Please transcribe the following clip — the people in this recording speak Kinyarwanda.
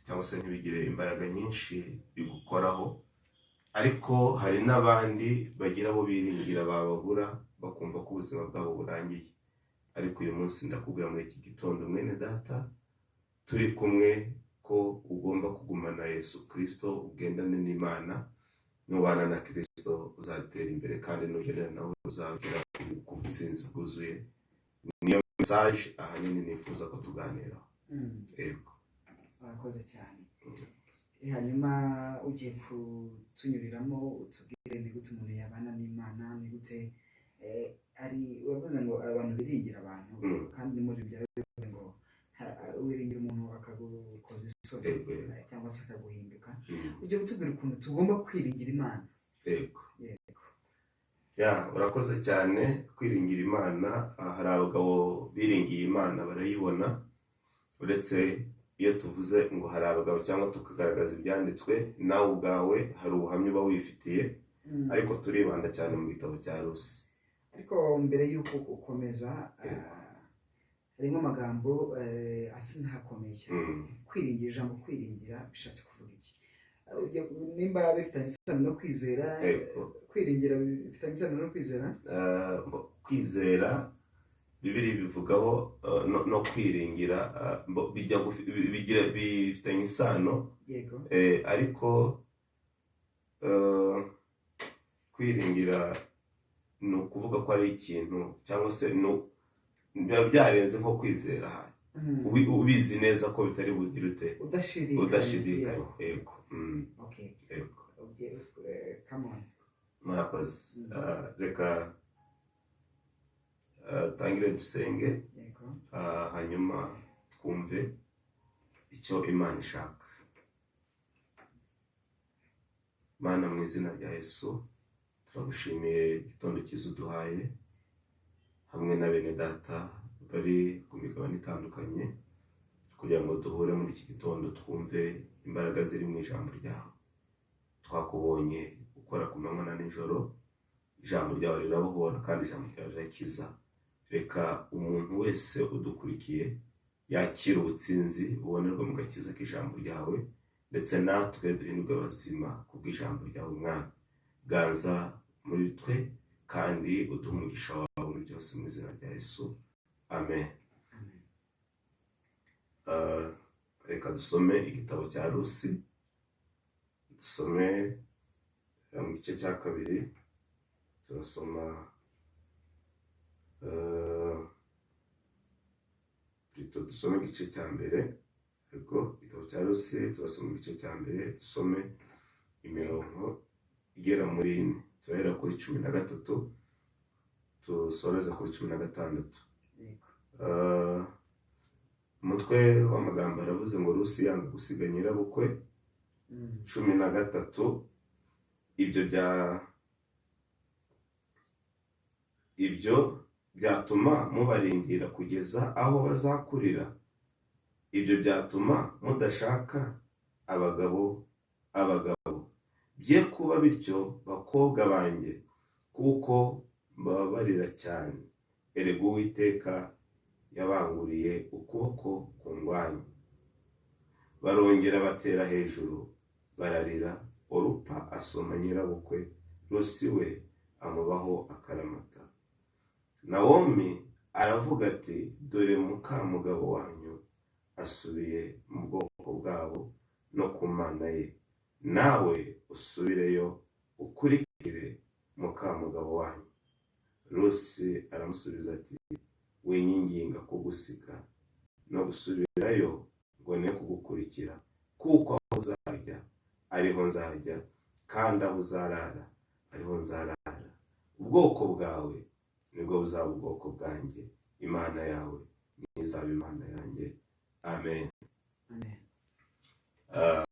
cyangwa se ntibigire imbaraga nyinshi bigukoraho. Ariko hari n'abandi bagira abo biringira, bababura bakumva ko ubuzima bwabo burangiye. Ariko uyu munsi ndakubwira muri iki gitondo, mwene data turi kumwe, ko ugomba kugumana Yesu Kirisito, ugendane n'Imana. Nubana na Kirisito uzatera imbere, kandi nugendana nawe uzagera ku butsinzi bwuzuye. Niyo message ahanini nifuza ko tuganiraho. Yego. Urakoze cyane. Hanyuma ugiye kutunyuriramo utubwire ni gute umuntu yabana n'Imana, ni gute ari uravuze ngo abantu biringira abantu, kandi muri ibyo bivuze ngo wiringira umuntu akagukoza isoni, cyangwa se akaguhinduka. Ugiye kutubwira ukuntu tugomba kwiringira Imana. Yego. Yego. Ya, urakoze cyane. Kwiringira Imana, hari abagabo biringiye Imana barayibona. Uretse iyo tuvuze ngo hari abagabo cyangwa tukagaragaza ibyanditswe, nawe ubwawe hari ubuhamya uba wifitiye, ariko turibanda cyane mu gitabo cya Rusi. Ariko mbere y'uko ukomeza, harimo amagambo asa n'ahakomeye cyane. Kwiringira, ijambo kwiringira bishatse kuvuga iki? Nimba bifitanye isano no kwizera? Kwiringira bifitanye isano no kwizera? Kwizera Bibiliya bivugaho no kwiringira bijya bifitanye isano. Ariko kwiringira ni ukuvuga ko ari ikintu cyangwa se biba byarenze nko kwizera ahari. Ubizi neza ko bitari bugire ute? Udashidikanya. Udashidikanya. Yego. Yego. Yego. Come on. Murakoze. Reka tangire dusenge, hanyuma twumve icyo Imana ishaka. Mana, mu izina rya Yesu, turagushimiye igitondo cyiza uduhaye hamwe na bene data bari ku migabane itandukanye, kugira ngo duhure muri iki gitondo twumve imbaraga ziri mu ijambo ryawe. Twakubonye ukora ku manywa na nijoro. Ijambo ryawe rirabohora kandi ijambo ryawe rirakiza. Reka umuntu wese udukurikiye yakira ubutsinzi bubonerwa mu gakiza k'ijambo ryawe, ndetse natwe duhindurwe bazima kubw'ijambo ryawe. Mwami, ganza muri twe kandi uduhe umugisha wawe muri byose, mu izina rya Yesu, amen. Amen. Reka dusome igitabo cya Rusi, dusome mu gice cya kabiri. Turasoma plutôt dusome igice cya mbere. Ariko igitabo cya Rusi, turasoma igice cya mbere, dusome imirongo igera muri ine. Turahera kuri 13, dusoreze kuri 16. Umutwe w'amagambo aravuze ngo Rusi yanga gusiga nyirabukwe. 13: Ibyo byatuma mubarindira kugeza aho bazakurira? Ibyo byatuma mudashaka abagabo? Bye kuba bityo, bakobwa banjye, kuko mbababarira cyane. Erega Uwiteka yabanguriye ukuboko kundwanya. Barongera batera hejuru bararira. Orupa asoma nyirabukwe, Rusi we amubaho akaramata. Nawomi aravuga ati: "Dore mukamugabo wanyu asubiye mu bwoko bwabo no ku mana ye. Nawe usubireyo ukurikire mukamugabo wanyu." Rusi aramusubiza ati: "Winyinginga kugusiga no gusubirayo ngo ne kugukurikira, kuko aho uzajya ariho nzajya, kandi aho uzarara ariho nzarara. Ubwoko bwawe nibwo buzaba ubwoko bwanjye, Imana yawe ntizaba Imana yanjye." Amen. Amen.